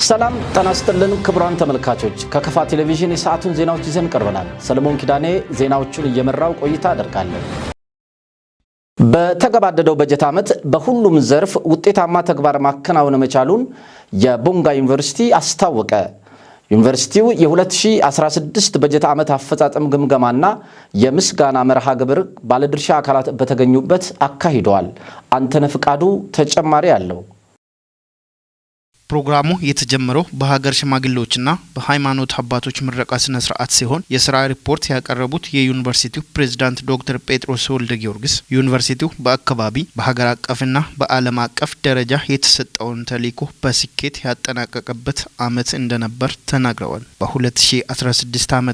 ሰላም ጤና ይስጥልን ክቡራን ተመልካቾች፣ ከከፋ ቴሌቪዥን የሰዓቱን ዜናዎች ይዘን ቀርበናል። ሰለሞን ኪዳኔ ዜናዎቹን እየመራው ቆይታ አደርጋለሁ። በተገባደደው በጀት ዓመት በሁሉም ዘርፍ ውጤታማ ተግባር ማከናወን መቻሉን የቦንጋ ዩኒቨርሲቲ አስታወቀ። ዩኒቨርሲቲው የ2016 በጀት ዓመት አፈጻጸም ግምገማና የምስጋና መርሃ ግብር ባለድርሻ አካላት በተገኙበት አካሂደዋል። አንተነህ ፍቃዱ ተጨማሪ አለው። ፕሮግራሙ የተጀመረው በሀገር ሽማግሌዎችና በሃይማኖት አባቶች ምረቃ ስነ ስርዓት ሲሆን፣ የስራ ሪፖርት ያቀረቡት የዩኒቨርሲቲው ፕሬዝዳንት ዶክተር ጴጥሮስ ወልደ ጊዮርጊስ ዩኒቨርሲቲው በአካባቢ፣ በሀገር አቀፍና በዓለም አቀፍ ደረጃ የተሰጠውን ተልዕኮ በስኬት ያጠናቀቀበት ዓመት እንደነበር ተናግረዋል። በ2016 ዓ.ም.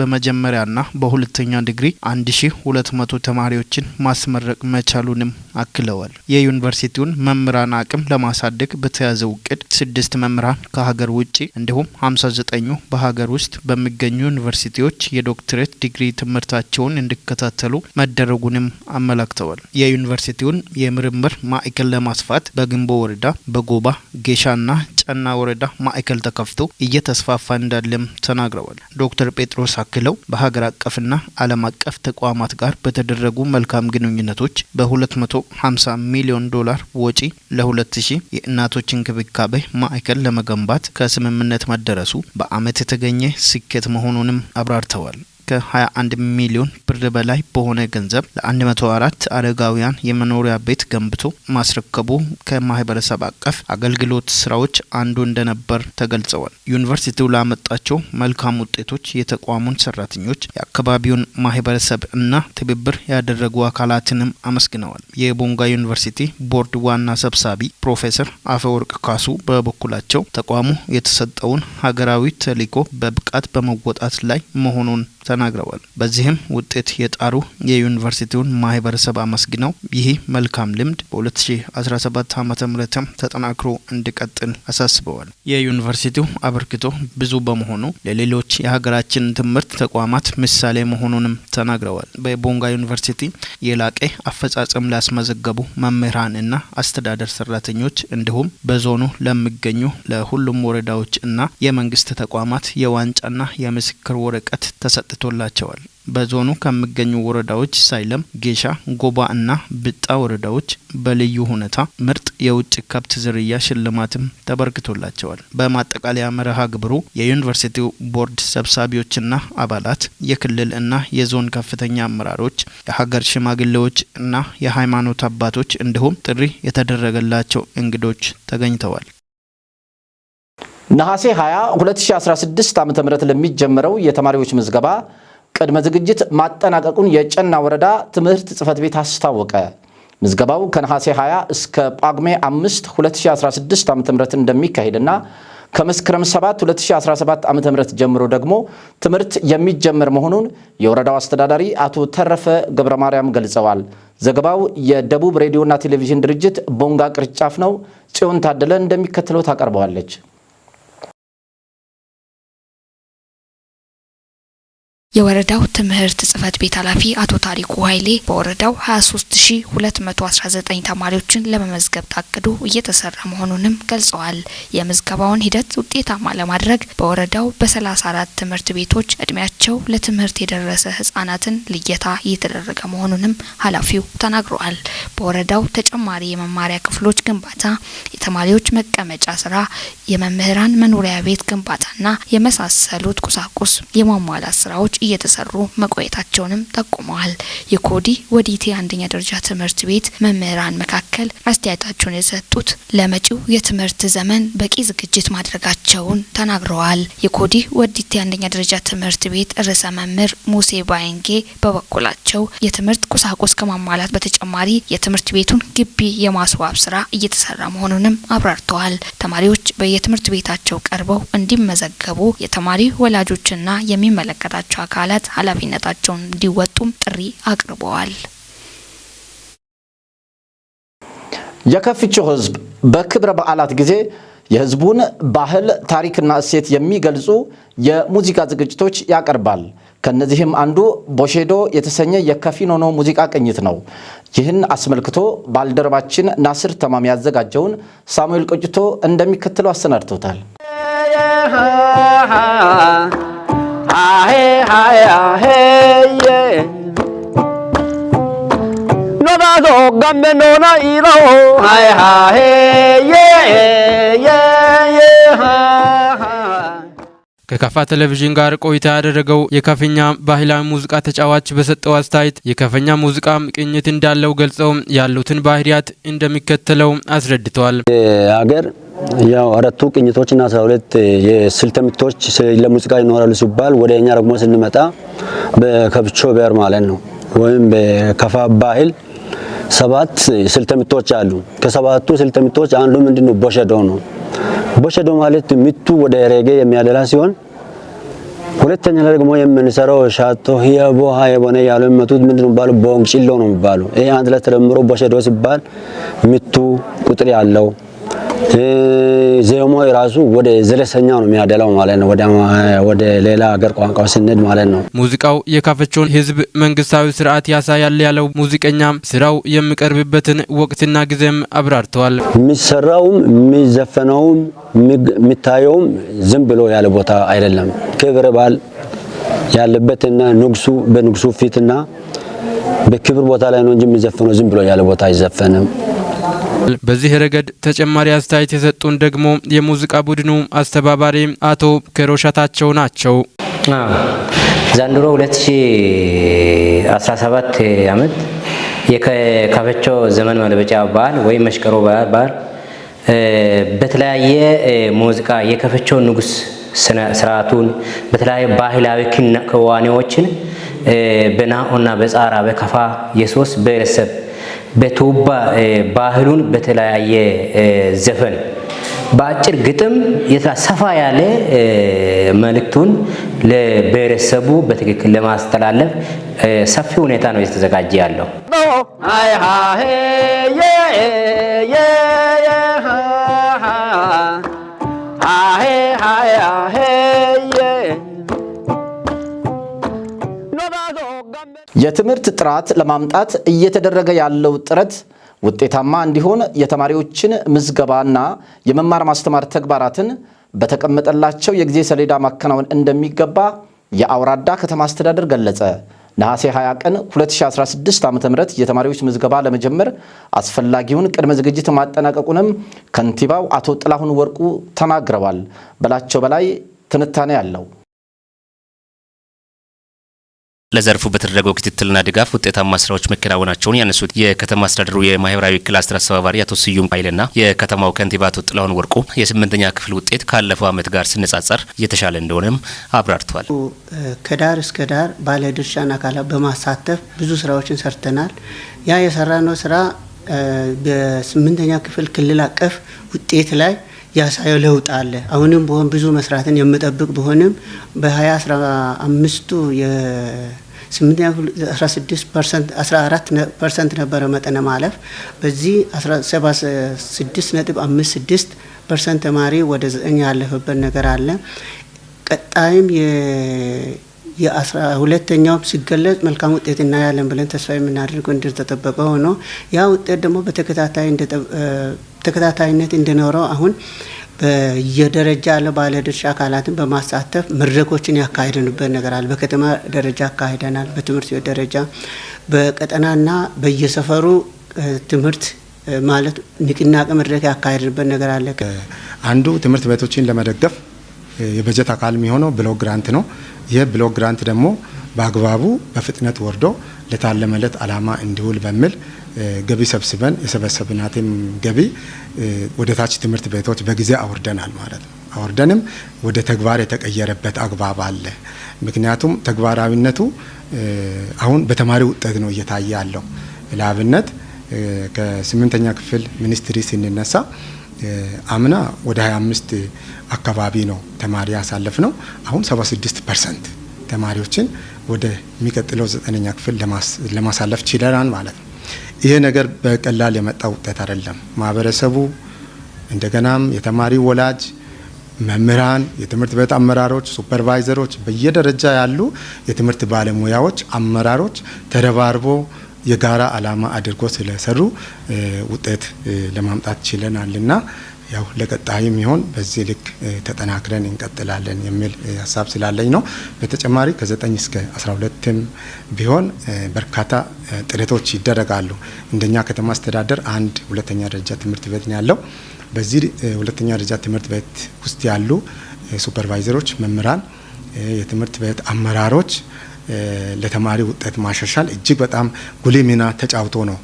በመጀመሪያና በሁለተኛ ዲግሪ 1200 ተማሪዎችን ማስመረቅ መቻሉንም አክለዋል። የዩኒቨርሲቲውን መምህራን አቅም ለማሳደግ በተያዘው እቅድ ስድስት መምህራን ከሀገር ውጭ እንዲሁም 59ኙ በሀገር ውስጥ በሚገኙ ዩኒቨርሲቲዎች የዶክትሬት ዲግሪ ትምህርታቸውን እንዲከታተሉ መደረጉንም አመላክተዋል። የዩኒቨርሲቲውን የምርምር ማዕከል ለማስፋት በግንቦ ወረዳ፣ በጎባ ጌሻና ጨና ወረዳ ማዕከል ተከፍቶ እየተስፋፋ እንዳለም ተናግረዋል። ዶክተር ጴጥሮስ አክለው በሀገር አቀፍና ዓለም አቀፍ ተቋማት ጋር በተደረጉ መልካም ግንኙነቶች በ250 ሚሊዮን ዶላር ወጪ ለ2000 የእናቶች እንክብካቤ ማዕከል ለመገንባት ከስምምነት መደረሱ በዓመት የተገኘ ስኬት መሆኑንም አብራርተዋል። ከ21 ሚሊዮን ብር በላይ በሆነ ገንዘብ ለ104 አረጋውያን የመኖሪያ ቤት ገንብቶ ማስረከቡ ከማህበረሰብ አቀፍ አገልግሎት ስራዎች አንዱ እንደነበር ተገልጸዋል። ዩኒቨርሲቲው ላመጣቸው መልካም ውጤቶች የተቋሙን ሰራተኞች፣ የአካባቢውን ማህበረሰብ እና ትብብር ያደረጉ አካላትንም አመስግነዋል። የቦንጋ ዩኒቨርሲቲ ቦርድ ዋና ሰብሳቢ ፕሮፌሰር አፈወርቅ ካሱ በበኩላቸው ተቋሙ የተሰጠውን ሀገራዊ ተልዕኮ በብቃት በመወጣት ላይ መሆኑን ተናግረዋል። በዚህም ውጤት የጣሩ የዩኒቨርሲቲውን ማህበረሰብ አመስግነው ይህ መልካም ልምድ በ2017 ዓ.ም. ተጠናክሮ እንዲቀጥል አሳስበዋል። የዩኒቨርሲቲው አበርክቶ ብዙ በመሆኑ ለሌሎች የሀገራችን ትምህርት ተቋማት ምሳሌ መሆኑንም ተናግረዋል። በቦንጋ ዩኒቨርሲቲ የላቀ አፈጻጸም ላስመዘገቡ መምህራን እና አስተዳደር ሰራተኞች እንዲሁም በዞኑ ለሚገኙ ለሁሉም ወረዳዎች እና የመንግስት ተቋማት የዋንጫና የምስክር ወረቀት ተሰጥቶላቸዋል። በዞኑ ከሚገኙ ወረዳዎች ሳይለም፣ ጌሻ፣ ጎባ እና ብጣ ወረዳዎች በልዩ ሁኔታ ምርጥ የውጭ ከብት ዝርያ ሽልማትም ተበርክቶላቸዋል። በማጠቃለያ መርሃ ግብሩ የዩኒቨርሲቲው ቦርድ ሰብሳቢዎችና አባላት፣ የክልል እና የዞን ከፍተኛ አመራሮች፣ የሀገር ሽማግሌዎች እና የሃይማኖት አባቶች እንዲሁም ጥሪ የተደረገላቸው እንግዶች ተገኝተዋል። ነሐሴ 20 2016 ዓ.ም. ለሚጀምረው የተማሪዎች ምዝገባ ቅድመ ዝግጅት ማጠናቀቁን የጨና ወረዳ ትምህርት ጽሕፈት ቤት አስታወቀ። ምዝገባው ከነሐሴ 20 እስከ ጳጉሜ 5 2016 ዓ.ም. እንደሚካሄድና ከመስከረም 7 2017 ዓ.ም. ጀምሮ ደግሞ ትምህርት የሚጀምር መሆኑን የወረዳው አስተዳዳሪ አቶ ተረፈ ገብረ ማርያም ገልጸዋል። ዘገባው የደቡብ ሬዲዮና ቴሌቪዥን ድርጅት ቦንጋ ቅርንጫፍ ነው። ጽዮን ታደለ እንደሚከተለው ታቀርበዋለች። የወረዳው ትምህርት ጽሕፈት ቤት ኃላፊ አቶ ታሪኩ ኃይሌ በወረዳው 23,219 ተማሪዎችን ለመመዝገብ ታቅዶ እየተሰራ መሆኑንም ገልጸዋል። የምዝገባውን ሂደት ውጤታማ ለማድረግ በወረዳው በ34 ትምህርት ቤቶች እድሜያቸው ለትምህርት የደረሰ ህጻናትን ልየታ እየተደረገ መሆኑንም ኃላፊው ተናግረዋል። በወረዳው ተጨማሪ የመማሪያ ክፍሎች ግንባታ፣ የተማሪዎች መቀመጫ ስራ፣ የመምህራን መኖሪያ ቤት ግንባታና የመሳሰሉት ቁሳቁስ የማሟላት ስራዎች እየተሰሩ መቆየታቸውንም ጠቁመዋል። የኮዲ ወዲቴ አንደኛ ደረጃ ትምህርት ቤት መምህራን መካከል አስተያየታቸውን የሰጡት ለመጪው የትምህርት ዘመን በቂ ዝግጅት ማድረጋቸውን ተናግረዋል። የኮዲ ወዲቴ አንደኛ ደረጃ ትምህርት ቤት ርዕሰ መምህር ሙሴ ባይንጌ በበኩላቸው የትምህርት ቁሳቁስ ከማሟላት በተጨማሪ የትምህርት ቤቱን ግቢ የማስዋብ ስራ እየተሰራ መሆኑንም አብራርተዋል። ተማሪዎች በየትምህርት ቤታቸው ቀርበው እንዲመዘገቡ የተማሪ ወላጆችና የሚመለከታቸው አካላት ኃላፊነታቸውን እንዲወጡም ጥሪ አቅርበዋል። የከፍቾ ሕዝብ በክብረ በዓላት ጊዜ የሕዝቡን ባህል፣ ታሪክና እሴት የሚገልጹ የሙዚቃ ዝግጅቶች ያቀርባል። ከነዚህም አንዱ ቦሼዶ የተሰኘ የከፊኖኖ ሙዚቃ ቅኝት ነው። ይህን አስመልክቶ ባልደረባችን ናስር ተማም ያዘጋጀውን ሳሙኤል ቆጭቶ እንደሚከተለው አሰናድቶታል። ከካፋ ቴሌቪዥን ጋር ቆይታ ያደረገው የከፍኛ ባህላዊ ሙዚቃ ተጫዋች በሰጠው አስተያየት የከፈኛ ሙዚቃ ቅኝት እንዳለው ገልጸው ያሉትን ባህሪያት እንደሚከተለው አስረድተዋል። ሀገር ያው አራቱ ቅኝቶችና 12 የስልተ ምቶች ለሙዚቃ ይኖራሉ ሲባል ወደኛ ደግሞ ስንመጣ በከብቾ ብሔር ማለት ነው ወይም በከፋ ባህል 7 ስልተ ምቶች አሉ። ከሰባቱ ስልተ ምቶች አንዱ ምንድነው? ቦሸዶ ነው። ቦሸዶ ማለት ምቱ ወደ ሬጌ የሚያደላ ሲሆን ሁለተኛ ላይ ደግሞ የምንሰራው ሻቶ ሂያቦ ሃየቦነ ያለው የሚመቱት ምንድነው ባሉ ቦንጭሎ ነው የሚባለው። ይሄ አንድ ላይ ተደምሮ ቦሸዶ ሲባል ምቱ ቁጥር ያለው ዜሞ ራሱ ወደ ዘለሰኛ ነው የሚያደላው ማለት ነው። ወደ ሌላ ሀገር ቋንቋ ስንሄድ ማለት ነው። ሙዚቃው የካፈቾን ህዝብ መንግስታዊ ስርዓት ያሳያል ያለው ሙዚቀኛ ስራው የሚቀርብበትን ወቅትና ጊዜም አብራርተዋል። የሚሰራውም የሚዘፈነውም የሚታየውም ዝም ብሎ ያለ ቦታ አይደለም። ክብረ በዓል ያለበትና ንጉሱ በንጉሱ ፊትና በክብር ቦታ ላይ ነው እንጂ የሚዘፈነው ዝም ብሎ ያለ ቦታ አይዘፈንም። በዚህ ረገድ ተጨማሪ አስተያየት የሰጡን ደግሞ የሙዚቃ ቡድኑ አስተባባሪ አቶ ከሮሻታቸው ናቸው። ዘንድሮ 2017 ዓመት የካፈቾ ዘመን መለወጫ በዓል ወይ መሽቀሮ በዓል በተለያየ ሙዚቃ የካፈቾ ንጉስ ስርዓቱን በተለያየ ባህላዊ ክዋኔዎችን በናኦና በጻራ በከፋ የሶስት ብሔረሰብ በቱባ ባህሉን በተለያየ ዘፈን በአጭር ግጥም ሰፋ ያለ መልእክቱን ለብሔረሰቡ በትክክል ለማስተላለፍ ሰፊ ሁኔታ ነው የተዘጋጀ ያለው። የትምህርት ጥራት ለማምጣት እየተደረገ ያለው ጥረት ውጤታማ እንዲሆን የተማሪዎችን ምዝገባና የመማር ማስተማር ተግባራትን በተቀመጠላቸው የጊዜ ሰሌዳ ማከናወን እንደሚገባ የአውራዳ ከተማ አስተዳደር ገለጸ። ነሐሴ 20 ቀን 2016 ዓ.ም የተማሪዎች ምዝገባ ለመጀመር አስፈላጊውን ቅድመ ዝግጅት ማጠናቀቁንም ከንቲባው አቶ ጥላሁን ወርቁ ተናግረዋል። በላቸው በላይ ትንታኔ አለው። ለዘርፉ በተደረገው ክትትልና ድጋፍ ውጤታማ ስራዎች መከናወናቸውን ያነሱት የከተማ አስተዳደሩ የማህበራዊ ክላስተር አስተባባሪ አቶ ስዩም ኃይልና የከተማው ከንቲባ አቶ ጥላሁን ወርቁ የስምንተኛ ክፍል ውጤት ካለፈው ዓመት ጋር ሲነጻጸር የተሻለ እንደሆነም አብራርተዋል። ከዳር እስከ ዳር ባለድርሻን አካላት በማሳተፍ ብዙ ስራዎችን ሰርተናል። ያ የሰራነው ስራ በስምንተኛ ክፍል ክልል አቀፍ ውጤት ላይ ያሳየው ለውጥ አለ። አሁንም ቢሆን ብዙ መስራትን የምጠብቅ ቢሆንም በ2015 የስምንተኛ ክፍል 16% 14% ነበረ መጠነ ማለፍ። በዚህ 76.56% ተማሪ ወደ 9 ያለፈበት ነገር አለ። ቀጣይም የአስራ ሁለተኛው ሲገለጽ መልካም ውጤት እናያለን ብለን ተስፋ የምናደርገው እንደተጠበቀ ሆኖ ያ ውጤት ደግሞ በተከታታይ ተከታታይነት እንዲኖረው አሁን በየደረጃ ያለ ባለድርሻ አካላትን በማሳተፍ መድረኮችን ያካሄድንበት ነገር አለ። በከተማ ደረጃ አካሂደናል። በትምህርት ቤት ደረጃ በቀጠናና በየሰፈሩ ትምህርት ማለት ንቅናቄ መድረክ ያካሄድንበት ነገር አለ። አንዱ ትምህርት ቤቶችን ለመደገፍ የበጀት አካል የሚሆነው block grant ነው። ይህ block grant ደግሞ በአግባቡ በፍጥነት ወርዶ ለታለመለት ዓላማ እንዲውል በሚል ገቢ ሰብስበን የሰበሰብናትም ገቢ ወደ ታች ትምህርት ቤቶች በጊዜ አውርደናል ማለት ነው። አውርደንም ወደ ተግባር የተቀየረበት አግባብ አለ። ምክንያቱም ተግባራዊነቱ አሁን በተማሪ ውጤት ነው እየታየ ያለው። ለአብነት ከስምንተኛ ክፍል ሚኒስትሪ ስንነሳ አምና ወደ 25 አካባቢ ነው ተማሪ ያሳለፍ ነው። አሁን 76% ተማሪዎችን ወደ የሚቀጥለው 9ኛ ክፍል ለማሳለፍ ችለናል ማለት ነው። ይሄ ነገር በቀላል የመጣ ውጤት አይደለም። ማህበረሰቡ እንደገናም የተማሪ ወላጅ፣ መምህራን፣ የትምህርት ቤት አመራሮች፣ ሱፐርቫይዘሮች፣ በየደረጃ ያሉ የትምህርት ባለሙያዎች፣ አመራሮች ተረባርቦ የጋራ ዓላማ አድርጎ ስለሰሩ ውጤት ለማምጣት ችለናልና ያው ለቀጣይም ይሆን በዚህ ልክ ተጠናክረን እንቀጥላለን የሚል ሀሳብ ስላለኝ ነው። በተጨማሪ ከ9 እስከ 12ም ቢሆን በርካታ ጥረቶች ይደረጋሉ። እንደኛ ከተማ አስተዳደር አንድ ሁለተኛ ደረጃ ትምህርት ቤት ነው ያለው። በዚህ ሁለተኛ ደረጃ ትምህርት ቤት ውስጥ ያሉ ሱፐርቫይዘሮች፣ መምህራን፣ የትምህርት ቤት አመራሮች ለተማሪ ውጤት ማሻሻል እጅግ በጣም ጉልህ ሚና ተጫውቶ ነው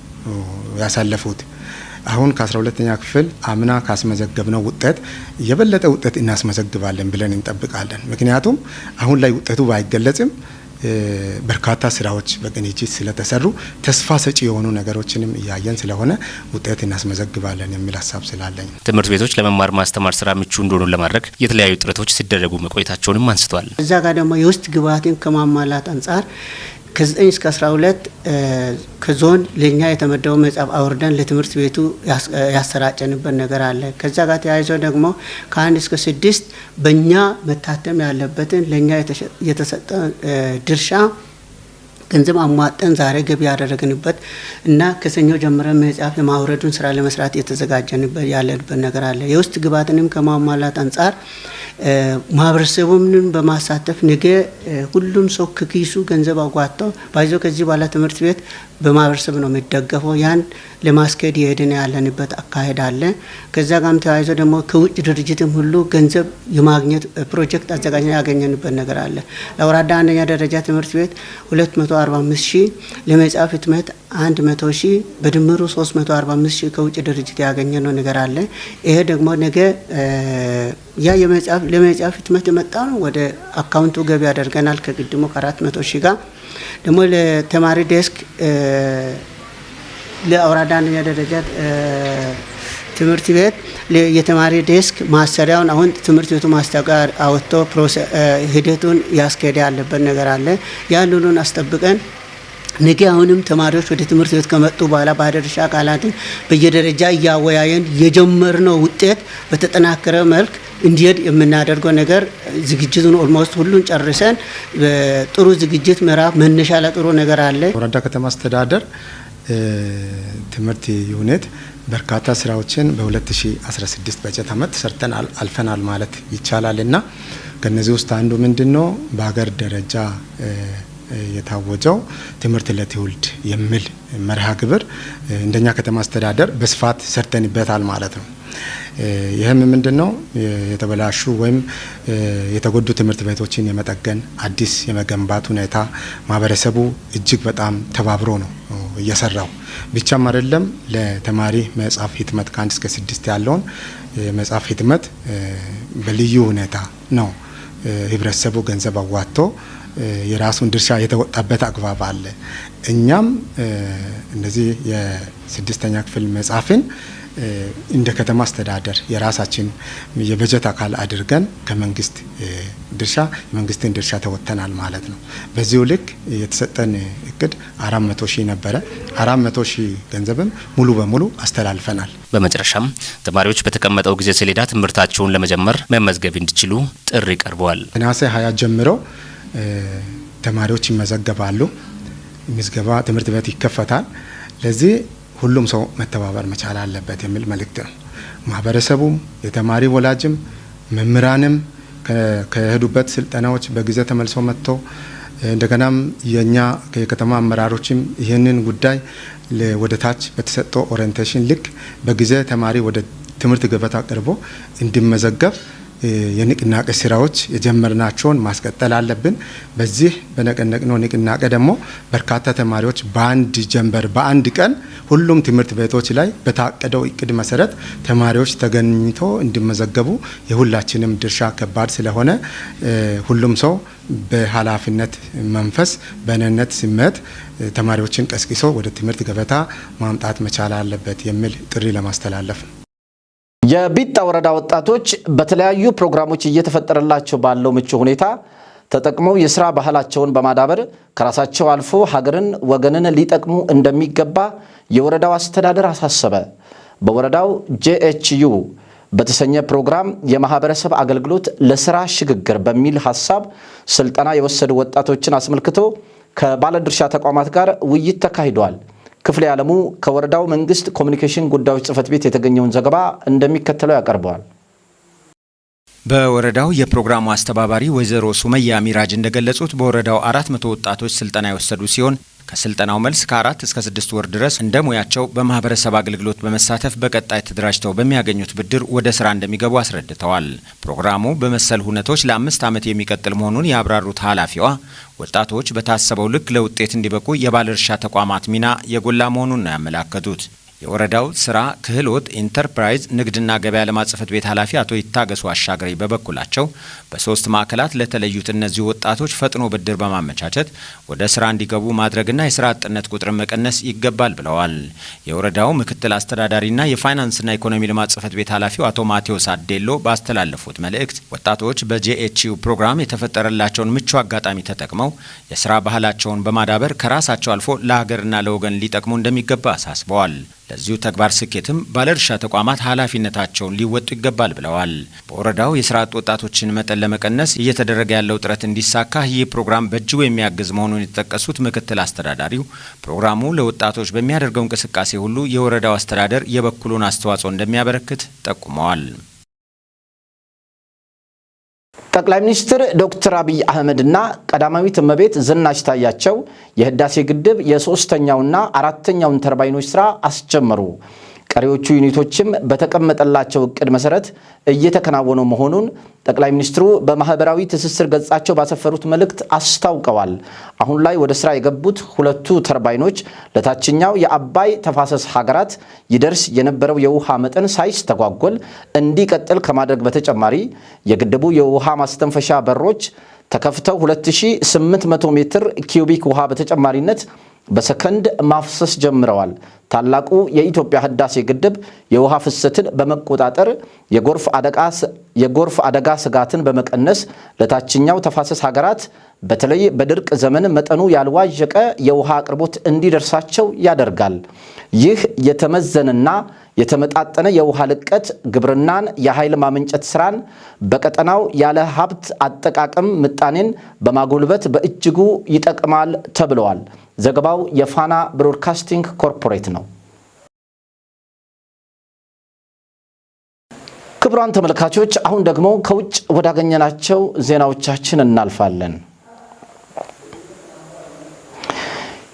ያሳለፉት። አሁን ከ12ኛ ክፍል አምና ካስመዘገብነው ውጤት የበለጠ ውጤት እናስመዘግባለን ብለን እንጠብቃለን። ምክንያቱም አሁን ላይ ውጤቱ ባይገለጽም በርካታ ስራዎች በቅንጅት ስለተሰሩ ተስፋ ሰጪ የሆኑ ነገሮችንም እያየን ስለሆነ ውጤት እናስመዘግባለን የሚል ሀሳብ ስላለኝ ትምህርት ቤቶች ለመማር ማስተማር ስራ ምቹ እንደሆኑ ለማድረግ የተለያዩ ጥረቶች ሲደረጉ መቆየታቸውንም አንስተዋል። እዛ ጋር ደግሞ የውስጥ ግብዓትን ከማሟላት አንጻር ከ9 እስከ 12 ከዞን ለኛ የተመደበው መጽሐፍ አውርደን ለትምህርት ቤቱ ያሰራጨንበት ነገር አለ። ከዛ ጋር ተያይዞ ደግሞ ከ1 እስከ 6 በእኛ መታተም ያለበትን ለኛ የተሰጠ ድርሻ ገንዘብ አሟጠን ዛሬ ገቢ ያደረግንበት እና ከሰኞ ጀምረን መጽሐፍ የማውረዱን ስራ ለመስራት የተዘጋጀንበት ያለንበት ነገር አለ። የውስጥ ግብዓትንም ከማሟላት አንጻር ማህበረሰቡንም በማሳተፍ ነገ ሁሉም ሰው ከኪሱ ገንዘብ አዋጥቶ ባይዞ ከዚህ በኋላ ትምህርት ቤት በማህበረሰብ ነው የሚደገፈው። ያን ለማስኬድ የሄድን ያለንበት አካሄድ አለ። ከዛ ጋርም ተያይዞ ደግሞ ከውጭ ድርጅትም ሁሉ ገንዘብ የማግኘት ፕሮጀክት አዘጋጅተን ያገኘንበት ነገር አለ። ለወረዳ አንደኛ ደረጃ ትምህርት ቤት 245 ሺህ፣ ለመጽሐፍ ህትመት 100 ሺህ፣ በድምሩ 345 ሺህ ከውጭ ድርጅት ያገኘነው ነገር አለ። ይሄ ደግሞ ነገ ያ ለመጽሐፍ ህትመት የመጣ ነው ወደ አካውንቱ ገቢ ያደርገናል። ከቅድሞ ከ400 ሺህ ጋር ደግሞ ለተማሪ desk ለአውራዳ አንደኛ ደረጃ ትምህርት ቤት የተማሪ desk ማሰሪያውን አሁን ትምህርት ቤቱ ማስታወቂያ አወጥቶ ሂደቱን ያስኬደ ያለበት ነገር አለ። ያንኑን አስጠብቀን ነገ አሁንም ተማሪዎች ወደ ትምህርት ቤት ከመጡ በኋላ ባለድርሻ አካላትን በየደረጃ እያወያየን የጀመርነው ውጤት በተጠናከረ መልክ እንዲሄድ የምናደርገው ነገር ዝግጅቱን almost ሁሉን ጨርሰን ጥሩ ዝግጅት ምዕራፍ መነሻ ለጥሩ ነገር አለ። ወረዳ ከተማ አስተዳደር ትምህርት unit በርካታ ስራዎችን በ2016 በጀት ዓመት ሰርተን አልፈናል ማለት ይቻላልና ከነዚህ ውስጥ አንዱ ምንድነው በሀገር ደረጃ የታወጀው ትምህርት ለትውልድ የሚል መርሃ ግብር እንደኛ ከተማ አስተዳደር በስፋት ሰርተንበታል ማለት ነው። ይህም ምንድነው የተበላሹ ወይም የተጎዱ ትምህርት ቤቶችን የመጠገን አዲስ የመገንባት ሁኔታ ማህበረሰቡ እጅግ በጣም ተባብሮ ነው እየሰራው። ብቻም አይደለም ለተማሪ መጽሐፍ ህትመት ከ1 እስከ 6 ያለውን መጽሐፍ ህትመት በልዩ ሁኔታ ነው ህብረተሰቡ ገንዘብ አዋጥቶ የራሱን ድርሻ የተወጣበት አግባብ አለ። እኛም እነዚህ የ6ኛ ክፍል መጽሐፍን እንደ ከተማ አስተዳደር የራሳችን የበጀት አካል አድርገን ከመንግስት ድርሻ የመንግስትን ድርሻ ተወጥተናል ማለት ነው። በዚሁ ልክ የተሰጠን እቅድ 400 ሺህ ነበረ። 400 ሺህ ገንዘብም ሙሉ በሙሉ አስተላልፈናል። በመጨረሻም ተማሪዎች በተቀመጠው ጊዜ ሰሌዳ ትምህርታቸውን ለመጀመር መመዝገብ እንዲችሉ ጥሪ ቀርበዋል። ነሐሴ 20 ጀምሮ ተማሪዎች ይመዘገባሉ። ምዝገባ ትምህርት ቤት ይከፈታል። ለዚህ ሁሉም ሰው መተባበር መቻል አለበት የሚል መልእክት ነው። ማህበረሰቡም የተማሪ ወላጅም መምህራንም ከሄዱበት ስልጠናዎች በጊዜ ተመልሶ መጥቶ እንደገናም የኛ የከተማ አመራሮችም ይህንን ጉዳይ ወደ ታች በተሰጠው orientation ልክ በጊዜ ተማሪ ወደ ትምህርት ገበታ ቀርቦ እንዲመዘገብ የንቅናቄ ስራዎች የጀመርናቸውን ማስቀጠል አለብን። በዚህ በነቀነቅነው ንቅናቄ ደግሞ በርካታ ተማሪዎች በአንድ ጀንበር በአንድ ቀን ሁሉም ትምህርት ቤቶች ላይ በታቀደው እቅድ መሰረት ተማሪዎች ተገኝቶ እንዲመዘገቡ የሁላችንም ድርሻ ከባድ ስለሆነ ሁሉም ሰው በኃላፊነት መንፈስ በእኔነት ስሜት ተማሪዎችን ቀስቅሶ ወደ ትምህርት ገበታ ማምጣት መቻል አለበት የሚል ጥሪ ለማስተላለፍ ነው። የቢጣ ወረዳ ወጣቶች በተለያዩ ፕሮግራሞች እየተፈጠረላቸው ባለው ምቹ ሁኔታ ተጠቅመው የስራ ባህላቸውን በማዳበር ከራሳቸው አልፎ ሀገርን፣ ወገንን ሊጠቅሙ እንደሚገባ የወረዳው አስተዳደር አሳሰበ። በወረዳው JHU በተሰኘ ፕሮግራም የማህበረሰብ አገልግሎት ለስራ ሽግግር በሚል ሐሳብ ስልጠና የወሰዱ ወጣቶችን አስመልክቶ ከባለድርሻ ተቋማት ጋር ውይይት ተካሂዷል። ክፍሌ ዓለሙ ከወረዳው መንግስት ኮሚኒኬሽን ጉዳዮች ጽሕፈት ቤት የተገኘውን ዘገባ እንደሚከተለው ያቀርበዋል። በወረዳው የፕሮግራሙ አስተባባሪ ወይዘሮ ሱመያ ሚራጅ እንደገለጹት በወረዳው 400 ወጣቶች ስልጠና የወሰዱ ሲሆን ከስልጠናው መልስ ከ4 እስከ 6 ወር ድረስ እንደ ሙያቸው በማህበረሰብ አገልግሎት በመሳተፍ በቀጣይ ተደራጅተው በሚያገኙት ብድር ወደ ስራ እንደሚገቡ አስረድተዋል። ፕሮግራሙ በመሰል ሁነቶች ለ5 ዓመት የሚቀጥል መሆኑን ያብራሩት ኃላፊዋ ወጣቶች በታሰበው ልክ ለውጤት እንዲበቁ የባለድርሻ ተቋማት ሚና የጎላ መሆኑን ነው ያመላከቱት። የወረዳው ስራ ክህሎት ኢንተርፕራይዝ ንግድና ገበያ ልማት ጽሕፈት ቤት ኃላፊ አቶ ይታገሱ አሻግሬ በበኩላቸው በሶስት ማዕከላት ለተለዩት እነዚህ ወጣቶች ፈጥኖ ብድር በማመቻቸት ወደ ስራ እንዲገቡ ማድረግና የስራ አጥነት ቁጥርን መቀነስ ይገባል ብለዋል። የወረዳው ምክትል አስተዳዳሪና የፋይናንስና ኢኮኖሚ ልማት ጽሕፈት ቤት ኃላፊው አቶ ማቴዎስ አዴሎ ባስተላለፉት መልእክት ወጣቶች በ JHU ፕሮግራም የተፈጠረላቸውን ምቹ አጋጣሚ ተጠቅመው የስራ ባህላቸውን በማዳበር ከራሳቸው አልፎ ለሀገርና ለወገን ሊጠቅሙ እንደሚገባ አሳስበዋል። ለዚሁ ተግባር ስኬትም ባለድርሻ ተቋማት ኃላፊነታቸውን ሊወጡ ይገባል ብለዋል። በወረዳው የስራ አጥ ወጣቶችን መጠን ለመቀነስ እየተደረገ ያለው ጥረት እንዲሳካ ይህ ፕሮግራም በእጅጉ የሚያግዝ መሆኑን የጠቀሱት ምክትል አስተዳዳሪው ፕሮግራሙ ለወጣቶች በሚያደርገው እንቅስቃሴ ሁሉ የወረዳው አስተዳደር የበኩሉን አስተዋጽኦ እንደሚያበረክት ጠቁመዋል። ጠቅላይ ሚኒስትር ዶክተር አብይ አህመድና ቀዳማዊት እመቤት ዝናሽ ታያቸው የህዳሴ ግድብ የሶስተኛውና አራተኛውን ተርባይኖች ስራ አስጀመሩ። ቀሪዎቹ ዩኒቶችም በተቀመጠላቸው እቅድ መሰረት እየተከናወኑ መሆኑን ጠቅላይ ሚኒስትሩ በማህበራዊ ትስስር ገጻቸው ባሰፈሩት መልእክት አስታውቀዋል። አሁን ላይ ወደ ስራ የገቡት ሁለቱ ተርባይኖች ለታችኛው የአባይ ተፋሰስ ሀገራት ይደርስ የነበረው የውሃ መጠን ሳይስተጓጎል እንዲቀጥል ከማድረግ በተጨማሪ የግድቡ የውሃ ማስተንፈሻ በሮች ተከፍተው 2800 ሜትር ኪዩቢክ ውሃ በተጨማሪነት በሰከንድ ማፍሰስ ጀምረዋል። ታላቁ የኢትዮጵያ ህዳሴ ግድብ የውሃ ፍሰትን በመቆጣጠር የጎርፍ አደጋ ስጋትን በመቀነስ ለታችኛው ተፋሰስ ሀገራት በተለይ በድርቅ ዘመን መጠኑ ያልዋዠቀ የውሃ አቅርቦት እንዲደርሳቸው ያደርጋል። ይህ የተመዘነና የተመጣጠነ የውሃ ልቀት ግብርናን፣ የኃይል ማመንጨት ስራን፣ በቀጠናው ያለ ሀብት አጠቃቀም ምጣኔን በማጎልበት በእጅጉ ይጠቅማል ተብለዋል። ዘገባው የፋና ብሮድካስቲንግ ኮርፖሬት ነው። ክቡራን ተመልካቾች፣ አሁን ደግሞ ከውጭ ወዳገኘናቸው ዜናዎቻችን እናልፋለን።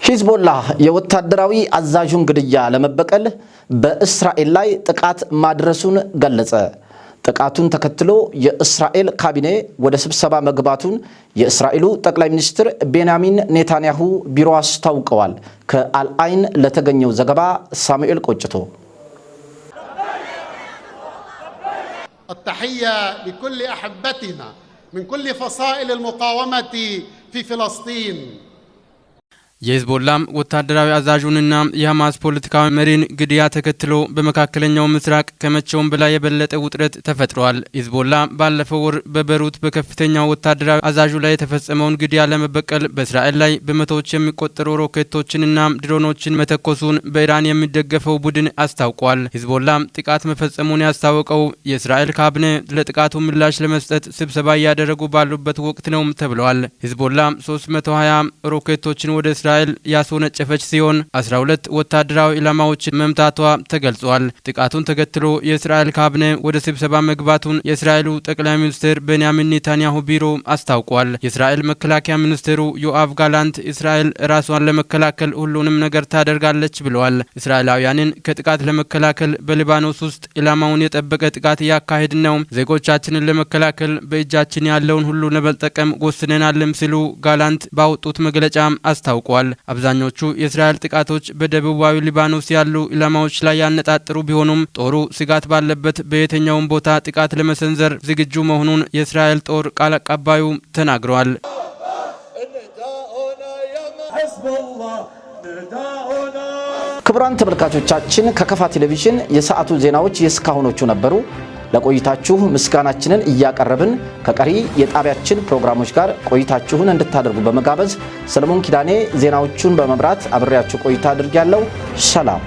ሂዝቦላህ የወታደራዊ አዛዡን ግድያ ለመበቀል በእስራኤል ላይ ጥቃት ማድረሱን ገለጸ። ጥቃቱን ተከትሎ የእስራኤል ካቢኔ ወደ ስብሰባ መግባቱን የእስራኤሉ ጠቅላይ ሚኒስትር ቤንያሚን ኔታንያሁ ቢሮ አስታውቀዋል። ከአልአይን ለተገኘው ዘገባ ሳሙኤል ቆጭቶ። التحية لكل أحبتنا من كل فصائل المقاومة في فلسطين. የሂዝቦላም ወታደራዊ አዛዡንና የሐማስ ፖለቲካዊ መሪን ግድያ ተከትሎ በመካከለኛው ምስራቅ ከመቼውም በላይ የበለጠ ውጥረት ተፈጥሯል። ሂዝቦላ ባለፈው ወር በቤሩት በከፍተኛው ወታደራዊ አዛዡ ላይ የተፈጸመውን ግድያ ለመበቀል በእስራኤል ላይ በመቶዎች የሚቆጠሩ ሮኬቶችንና ድሮኖችን መተኮሱን በኢራን የሚደገፈው ቡድን አስታውቋል። ሂዝቦላ ጥቃት መፈጸሙን ያስታወቀው የእስራኤል ካቢኔ ለጥቃቱ ምላሽ ለመስጠት ስብሰባ እያደረጉ ባሉበት ወቅት ነው ተብለዋል። ሂዝቦላ 320 ሮኬቶችን ወደ እስራኤል ያስወነጨፈች ሲሆን 12 ወታደራዊ ኢላማዎችን መምታቷ ተገልጿል። ጥቃቱን ተከትሎ የእስራኤል ካቢኔ ወደ ስብሰባ መግባቱን የእስራኤሉ ጠቅላይ ሚኒስትር ቤንያሚን ኔታንያሁ ቢሮ አስታውቋል። የእስራኤል መከላከያ ሚኒስትሩ ዮአቭ ጋላንት እስራኤል ራሷን ለመከላከል ሁሉንም ነገር ታደርጋለች ብለዋል። እስራኤላውያንን ከጥቃት ለመከላከል በሊባኖስ ውስጥ ኢላማውን የጠበቀ ጥቃት እያካሄድን ነው። ዜጎቻችንን ለመከላከል በእጃችን ያለውን ሁሉ ለመጠቀም ወስነናልም ሲሉ ጋላንት ባወጡት መግለጫ አስታውቋል። አብዛኞቹ የእስራኤል ጥቃቶች በደቡባዊ ሊባኖስ ያሉ ኢላማዎች ላይ ያነጣጠሩ ቢሆኑም ጦሩ ስጋት ባለበት በየትኛውም ቦታ ጥቃት ለመሰንዘር ዝግጁ መሆኑን የእስራኤል ጦር ቃል አቀባዩ ተናግረዋል። ክቡራን ተመልካቾቻችን፣ ከከፋ ቴሌቪዥን የሰዓቱ ዜናዎች የእስካሁኖቹ ነበሩ። ለቆይታችሁ ምስጋናችንን እያቀረብን ከቀሪ የጣቢያችን ፕሮግራሞች ጋር ቆይታችሁን እንድታደርጉ በመጋበዝ ሰለሞን ኪዳኔ ዜናዎቹን በመምራት አብሬያችሁ ቆይታ አድርጌያለሁ። ሰላም።